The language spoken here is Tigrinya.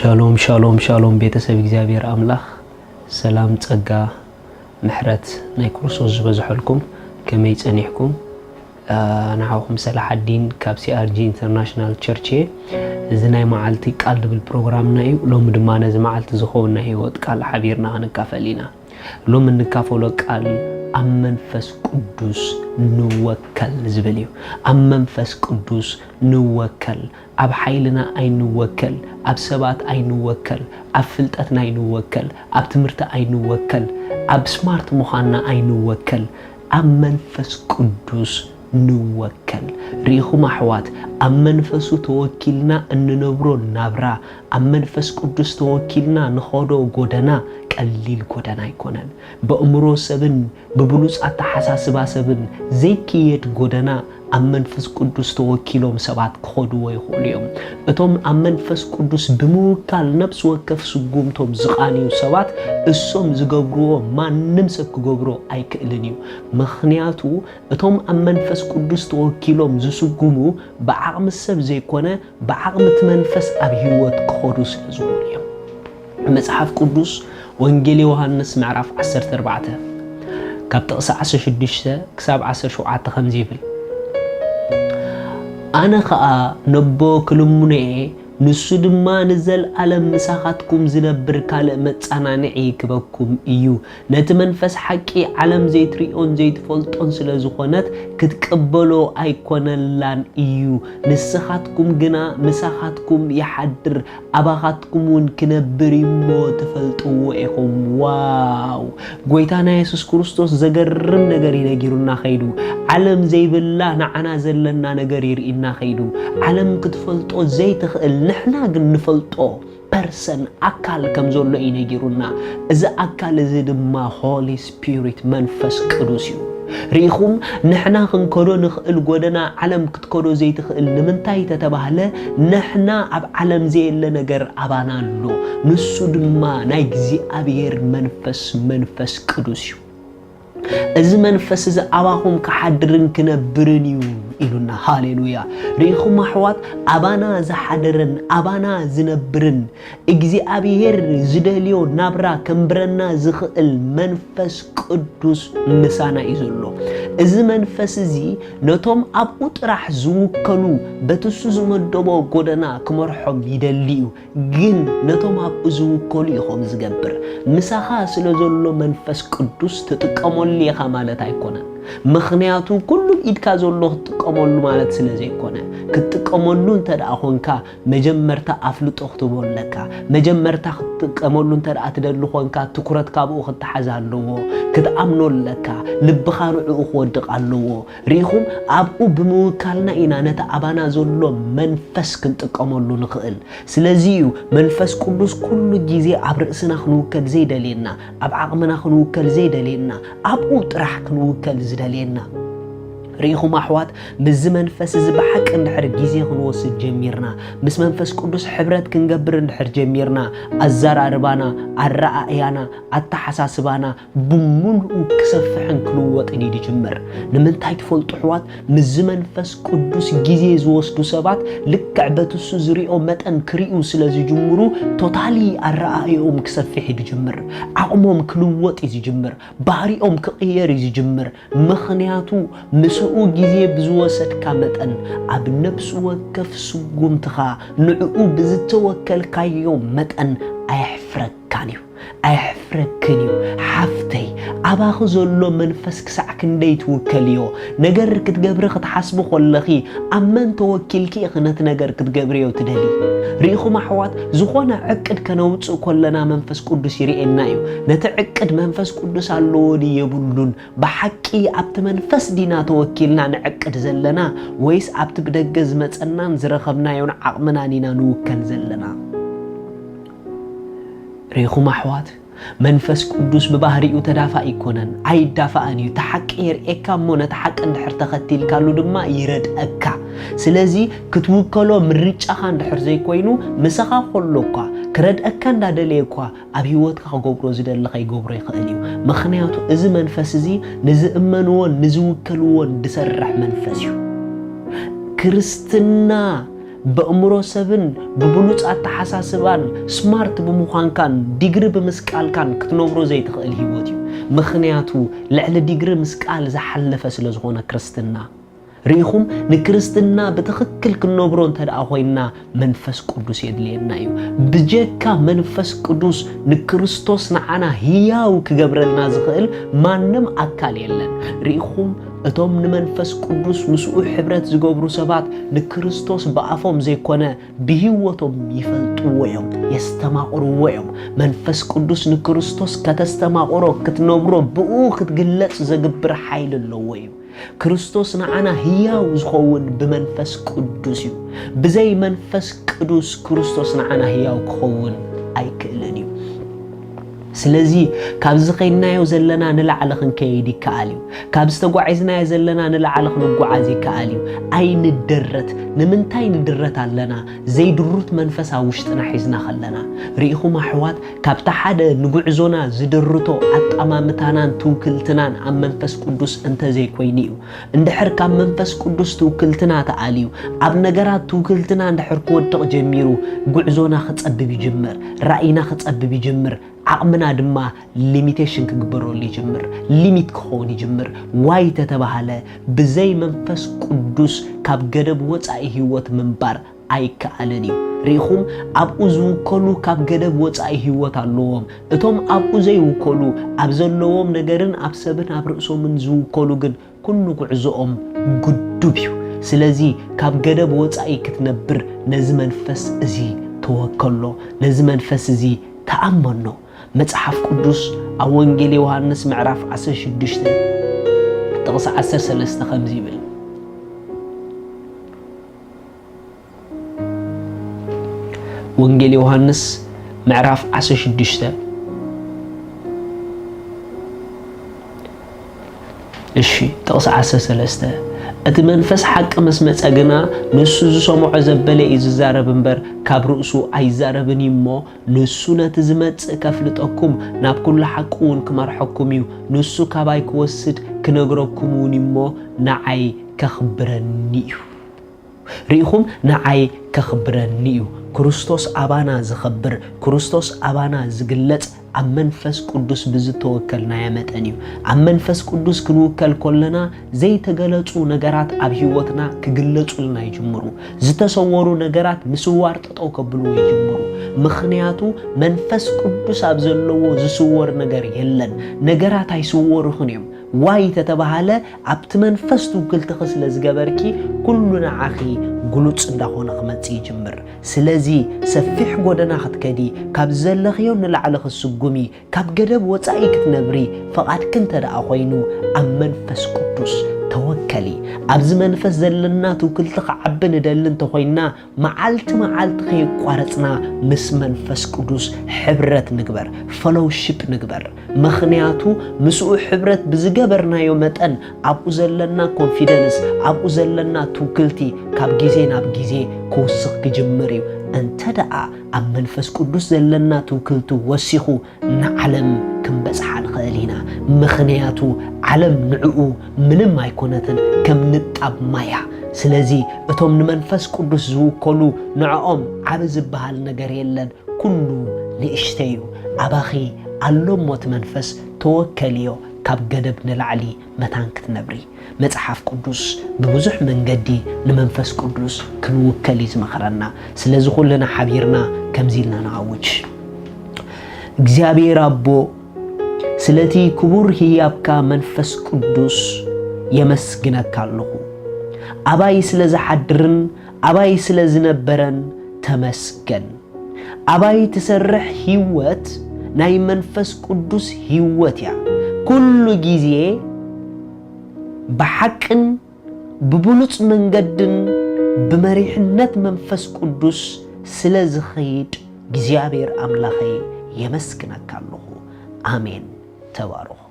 ሻሎም ሻሎም ሻሎም፣ ቤተሰብ እግዚኣብሔር ኣምላኽ ሰላም፣ ጸጋ፣ ምሕረት ናይ ክርስቶስ ዝበዝሐልኩም። ከመይ ጸኒሕኩም? ንዓኹም ሰላሓዲን ካብ CRG International Church እየ። እዚ ናይ መዓልቲ ቃል ዝብል ፕሮግራምና እዩ። ሎሚ ድማ ነዚ መዓልቲ ዝኸውን ናይ ህይወት ቃል ሓቢርና ክንካፈል ኢና። ሎሚ እንካፈሎ ቃል ኣብ መንፈስ ቅዱስ ንወከል ዝብል እዩ። ኣብ መንፈስ ቅዱስ ንወከል። ኣብ ሓይልና ኣይንወከል፣ ኣብ ሰባት ኣይንወከል፣ ኣብ ፍልጠትና ኣይንወከል፣ ኣብ ትምህርቲ ኣይንወከል፣ ኣብ ስማርት ምዃንና ኣይንወከል፣ ኣብ መንፈስ ቅዱስ ንወከል። ርኢኹም ኣሕዋት፣ ኣብ መንፈሱ ተወኪልና እንነብሮ ናብራ፣ ኣብ መንፈስ ቅዱስ ተወኪልና ንኸዶ ጎደና ቀሊል ጎደና ኣይኮነን። በእምሮ ሰብን ብብሉጽ ኣተሓሳስባ ሰብን ዘይክየድ ጎደና ኣብ መንፈስ ቅዱስ ተወኪሎም ሰባት ክኸድዎ ይኽእሉ እዮም። እቶም ኣብ መንፈስ ቅዱስ ብምውካል ነፍሲ ወከፍ ስጉምቶም ዝቓንዩ ሰባት እሶም ዝገብርዎ ማንም ሰብ ክገብሮ ኣይክእልን እዩ። ምኽንያቱ እቶም ኣብ መንፈስ ቅዱስ ተወኪሎም ዝስጉሙ ብዓቕሚ ሰብ ዘይኮነ ብዓቕሚ እቲ መንፈስ ኣብ ህይወት ክኸዱ ስለ ዝኽእሉ እዮም። መጽሓፍ ቅዱስ ወንጌል ዮሃንስ ምዕራፍ ዓሰርተ ኣርባዕተ ካብ ጥቕሲ ዓሰርተ ሽዱሽተ ክሳብ ዓሰርተ ሸውዓተ ከምዚ ይብል፣ ኣነ ኸኣ ነቦ ክልምኖ እየ፣ ንሱ ድማ ንዘልኣለም ምሳኻትኩም ዝነብር ካልእ መጻናንዒ ክበኩም እዩ። ነቲ መንፈስ ሓቂ ዓለም ዘይትርእዮን ዘይትፈልጦን ስለ ዝኾነት ክትቅበሎ ኣይኮነላን እዩ። ንስኻትኩም ግና ምሳኻትኩም ይሓድር፣ ኣባኻትኩም እውን ክነብር እዩ እሞ ትፈልጥዎ ኢኹም። ዋው! ጎይታና የሱስ ክርስቶስ ዘገርም ነገር እዩ ነጊሩና ኸይዱ። ዓለም ዘይብላ ንዓና ዘለና ነገር የርኢና ኸይዱ። ዓለም ክትፈልጦ ዘይትኽእል ንሕና ግን ንፈልጦ ፐርሰን ኣካል ከም ዘሎ እዩ ነጊሩና። እዚ ኣካል እዚ ድማ ሆሊ ስፒሪት መንፈስ ቅዱስ እዩ። ርኢኹም፣ ንሕና ክንከዶ ንኽእል ጎደና ዓለም ክትከዶ ዘይትኽእል ንምንታይ ተተባህለ፣ ንሕና ኣብ ዓለም ዘየለ ነገር ኣባና ኣሎ። ንሱ ድማ ናይ እግዚኣብሔር መንፈስ መንፈስ ቅዱስ እዩ። እዚ መንፈስ እዚ ኣባኹም ክሓድርን ክነብርን እዩ ኢሉና። ሃሌሉያ! ርኢኹም ኣሕዋት፣ ኣባና ዝሓደረን ኣባና ዝነብርን እግዚኣብሔር ዝደልዮ ናብራ ከንብረና ዝኽእል መንፈስ ቅዱስ ምሳና እዩ ዘሎ። እዚ መንፈስ እዚ ነቶም ኣብኡ ጥራሕ ዝውከሉ በቲ እሱ ዝመደቦ ጎደና ክመርሖም ይደሊ እዩ። ግን ነቶም ኣብኡ ዝውከሉ ኢኹም ዝገብር። ምሳኻ ስለ ዘሎ መንፈስ ቅዱስ ትጥቀመሉ ኢኻ ማለት ኣይኮነን። ምኽንያቱ ኩሉ ኢድካ ዘሎ ክትጥቀመሉ ማለት ስለ ዘይኮነ፣ ክትጥቀመሉ እንተ ደኣ ኾንካ መጀመርታ ኣፍልጦ ክትቦ ኣለካ። መጀመርታ ክትጥቀመሉ እንተ ደኣ ትደሊ ኾንካ ትኩረት ካብኡ ክትሓዝ ኣለዎ። ክትኣምኖ ኣለካ። ልብኻ ንዕኡ ክወድቕ ኣለዎ። ርኢኹም፣ ኣብኡ ብምውካልና ኢና ነቲ ኣባና ዘሎ መንፈስ ክንጥቀመሉ ንኽእል። ስለዚ እዩ መንፈስ ቅዱስ ኩሉ ግዜ ኣብ ርእስና ክንውከል ዘይደልየና፣ ኣብ ዓቕምና ክንውከል ዘይደልየና፣ ኣብኡ ጥራሕ ክንውከል ዝደልየና። ርኢኹም ኣሕዋት፣ ምስዚ መንፈስ እዚ ብሓቂ እንድሕር ግዜ ክንወስድ ጀሚርና፣ ምስ መንፈስ ቅዱስ ሕብረት ክንገብር እንድሕር ጀሚርና፣ ኣዘራርባና፣ ኣረኣእያና፣ ኣተሓሳስባና፣ ብምሉኡ ክሰፍሕን ክልወጥን እዩ ዝጅምር። ንምንታይ ትፈልጡ ኣሕዋት? ምስዚ መንፈስ ቅዱስ ግዜ ዝወስዱ ሰባት ልክዕ በቲ እሱ ዝሪኦ መጠን ክሪኡ ስለ ዝጅምሩ፣ ቶታሊ ኣረኣእዮኦም ክሰፍሕ እዩ ዝጅምር። ዓቕሞም ክልወጥ እዩ ዝጅምር። ባህሪኦም ክቕየር እዩ ዝጅምር። ምኽንያቱ ምስኡ ግዜ ብዝወሰድካ መጠን ኣብ ነፍሲ ወከፍ ስጉምትኻ ንዕኡ ብዝተወከልካዮ መጠን ኣየሕፍረካን እዩ። ኣየሕፍረክን እዩ። ሓፍተይ፣ ኣባኺ ዘሎ መንፈስ ክሳዕ ክንደይ ትውከልዮ? ነገር ክትገብሪ ክትሓስቢ ከለኺ ኣብ መን ተወኪልኪ ኢኺ ነቲ ነገር ክትገብርዮ ትደሊ? ርኢኹም ኣሕዋት፣ ዝኾነ ዕቅድ ከነውጽእ ከለና መንፈስ ቅዱስ ይርእየና እዩ። ነቲ ዕቅድ መንፈስ ቅዱስ ኣለዎ ድዩ የብሉን? ብሓቂ ኣብቲ መንፈስ ዲና ተወኪልና ንዕቅድ ዘለና ወይስ ኣብቲ ብደገ ዝመጸናን ዝረኸብናዮን ዓቕምናን ኢና ንውከል ዘለና? ርኢኹም ኣሕዋት፣ መንፈስ ቅዱስ ብባህሪኡ ተዳፋእ ኣይኮነን፣ ኣይዳፋእን እዩ። እቲ ሓቂ የርእየካ እሞ ነቲ ሓቂ እንድሕር ተኸቲልካሉ ድማ ይረድኣካ። ስለዚ ክትውከሎ ምርጫኻ እንድሕር ዘይኮይኑ፣ ምሳኻ ከሎ እኳ፣ ክረድኣካ እንዳደለየ እኳ፣ ኣብ ህይወትካ ክገብሮ ዝደሊ ከይገብሮ ይኽእል እዩ። ምኽንያቱ እዚ መንፈስ እዚ ንዝእመንዎን ንዝውከልዎን ዝሰርሕ መንፈስ እዩ። ክርስትና በእምሮ ሰብን ብብሉጽ ኣተሓሳስባን ስማርት ብምዃንካን ዲግሪ ብምስቃልካን ክትነብሮ ዘይትኽእል ህይወት እዩ። ምኽንያቱ ልዕሊ ዲግሪ ምስቃል ዝሓለፈ ስለ ዝኾነ ክርስትና። ርኢኹም፣ ንክርስትና ብትኽክል ክንነብሮ እንተ ደኣ ኮይንና መንፈስ ቅዱስ የድልየና እዩ። ብጀካ መንፈስ ቅዱስ ንክርስቶስ ንዓና ህያው ክገብረልና ዝኽእል ማንም ኣካል የለን። ርኢኹም፣ እቶም ንመንፈስ ቅዱስ ምስኡ ሕብረት ዝገብሩ ሰባት ንክርስቶስ ብኣፎም ዘይኮነ ብህይወቶም ይፈልጥዎ እዮም፣ የስተማቕርዎ እዮም። መንፈስ ቅዱስ ንክርስቶስ ከተስተማቕሮ፣ ክትነብሮ፣ ብኡ ክትግለጽ ዘግብር ሓይሊ ኣለዎ እዩ። ክርስቶስ ንዓና ህያው ዝኸውን ብመንፈስ ቅዱስ እዩ። ብዘይ መንፈስ ቅዱስ ክርስቶስ ንዓና ህያው ክኸውን ኣይክእልን እዩ። ስለዚ ካብዚ ኸይድናዮ ዘለና ንላዕሊ ክንከይድ ይከኣል እዩ። ካብ ዝተጓዒዝናዮ ዘለና ንላዕሊ ክንጓዓዝ ይከኣል እዩ። ኣይንደረት። ንምንታይ ንድረት ኣለና? ዘይድሩት መንፈስ ኣብ ውሽጥና ሒዝና ኸለና። ርኢኹም ኣሕዋት፣ ካብቲ ሓደ ንጉዕዞና ዝድርቶ ኣጠማምታናን ትውክልትናን ኣብ መንፈስ ቅዱስ እንተዘይኮይኑ እዩ። እንድሕር ካብ መንፈስ ቅዱስ ትውክልትና ተኣልዩ፣ ኣብ ነገራት ትውክልትና እንድሕር ክወድቕ ጀሚሩ፣ ጉዕዞና ክጸብብ ይጅምር፣ ራእይና ክጸብብ ይጅምር፣ ዓቕምና ድማ ሊሚቴሽን ክግበረሉ ይጅምር፣ ሊሚት ክኸውን ይጅምር። ዋይ ተተባሃለ፣ ብዘይ መንፈስ ቅዱስ ካብ ገደብ ወጻኢ ህይወት ምንባር ኣይከኣልን እዩ። ርኢኹም፣ ኣብኡ ዝውከሉ ካብ ገደብ ወጻኢ ህይወት ኣለዎም። እቶም ኣብኡ ዘይውከሉ፣ ኣብ ዘለዎም ነገርን ኣብ ሰብን ኣብ ርእሶምን ዝውከሉ ግን ኩሉ ጉዕዞኦም ግዱብ እዩ። ስለዚ ካብ ገደብ ወጻኢ ክትነብር ነዚ መንፈስ እዚ ተወከሎ፣ ነዚ መንፈስ እዚ ተኣመኖ። መጽሓፍ ቅዱስ ኣብ ወንጌል ዮሃንስ ምዕራፍ ዓሰርተ ሽዱሽተ ጥቕሲ ዓሰርተ ሰለስተ ከምዚ ይብል። ወንጌል ዮሃንስ ምዕራፍ ዓሰርተ ሽዱሽተ፣ እሺ፣ ጥቕሲ ዓሰርተ ሰለስተ፣ "እቲ መንፈስ ሓቂ ምስ መጸ ግና፣ ንሱ ዝሰምዖ ዘበለ እዩ ዝዛረብ እምበር፣ ካብ ርእሱ ኣይዛረብን እዩ እሞ፣ ንሱ ነቲ ዝመጽእ ከፍልጠኩም፣ ናብ ኩሉ ሓቂ እውን ክመርሐኩም እዩ። ንሱ ካባይ ክወስድ ክነግረኩም እውን እዩ እሞ፣ ንዓይ ከኽብረኒ እዩ።" ርኢኹም፣ ንዓይ ከኽብረኒ እዩ። ክርስቶስ ኣባና ዝኸብር፣ ክርስቶስ ኣባና ዝግለጽ ኣብ መንፈስ ቅዱስ ብዝተወከልናዮ መጠን እዩ። ኣብ መንፈስ ቅዱስ ክንውከል ከለና ዘይተገለጹ ነገራት ኣብ ህይወትና ክግለጹልና ይጅምሩ። ዝተሰወሩ ነገራት ምስዋር ጠጠው ከብልዎ ይጅምሩ። ምኽንያቱ መንፈስ ቅዱስ ኣብ ዘለዎ ዝስወር ነገር የለን። ነገራት ኣይስወሩኽን እዮም። ዋይ ተተባሃለ፣ ኣብቲ መንፈስ ትውክልትኺ ስለ ዝገበርኪ፣ ኩሉ ንዓኺ ግሉጽ እንዳኾነ ክመጽእ ይጅምር። ስለዚ ሰፊሕ ጎደና ክትከዲ፣ ካብ ዘለኽዮ ንላዕሊ ክትስጉሚ፣ ካብ ገደብ ወጻኢ ክትነብሪ ፈቓድኪ እንተ ደኣ ኮይኑ፣ ኣብ መንፈስ ቅዱስ ተወከሊ። ኣብዚ መንፈስ ዘለና ትውክልቲ ክዓቢ ንደሊ እንተኾይንና፣ መዓልቲ መዓልቲ ከየቋረጽና ምስ መንፈስ ቅዱስ ሕብረት ንግበር፣ ፈሎውሺፕ ንግበር። ምኽንያቱ ምስኡ ሕብረት ብዝገበርናዮ መጠን ኣብኡ ዘለና ኮንፊደንስ፣ ኣብኡ ዘለና ትውክልቲ ካብ ግዜ ናብ ግዜ ክውስኽ ክጅምር እዩ። እንተ ደኣ ኣብ መንፈስ ቅዱስ ዘለና ትውክልቲ ወሲኹ ንዓለም ክንበጽሓ ንኽእል ኢና። ምኽንያቱ ዓለም ንዕኡ ምንም ኣይኮነትን፣ ከም ንጣብ ማይ እያ። ስለዚ እቶም ንመንፈስ ቅዱስ ዝውከሉ ንዕኦም ዓቢ ዝበሃል ነገር የለን፣ ኩሉ ንእሽተይ እዩ። ኣባኺ ኣሎ እሞ እቲ መንፈስ ተወከልዮ፣ ካብ ገደብ ንላዕሊ መታን ክትነብሪ። መጽሓፍ ቅዱስ ብብዙሕ መንገዲ ንመንፈስ ቅዱስ ክንውከል እዩ ዝመኽረና። ስለዚ ኩልና ሓቢርና ከምዚ ኢልና ንኣውጅ። እግዚኣብሔር ኣቦ፣ ስለቲ ክቡር ህያብካ መንፈስ ቅዱስ የመስግነካ ኣለኹ። ኣባይ ስለ ዝሓድርን ኣባይ ስለ ዝነበረን ተመስገን። ኣባይ ትሰርሕ ህይወት ናይ መንፈስ ቅዱስ ህይወት እያ። ኩሉ ግዜ ብሓቅን ብብሉጽ መንገድን ብመሪሕነት መንፈስ ቅዱስ ስለ ዝኸይድ እግዚኣብሔር ኣምላኸይ የመስግነካ ኣለኹ። ኣሜን። ተባረኹ።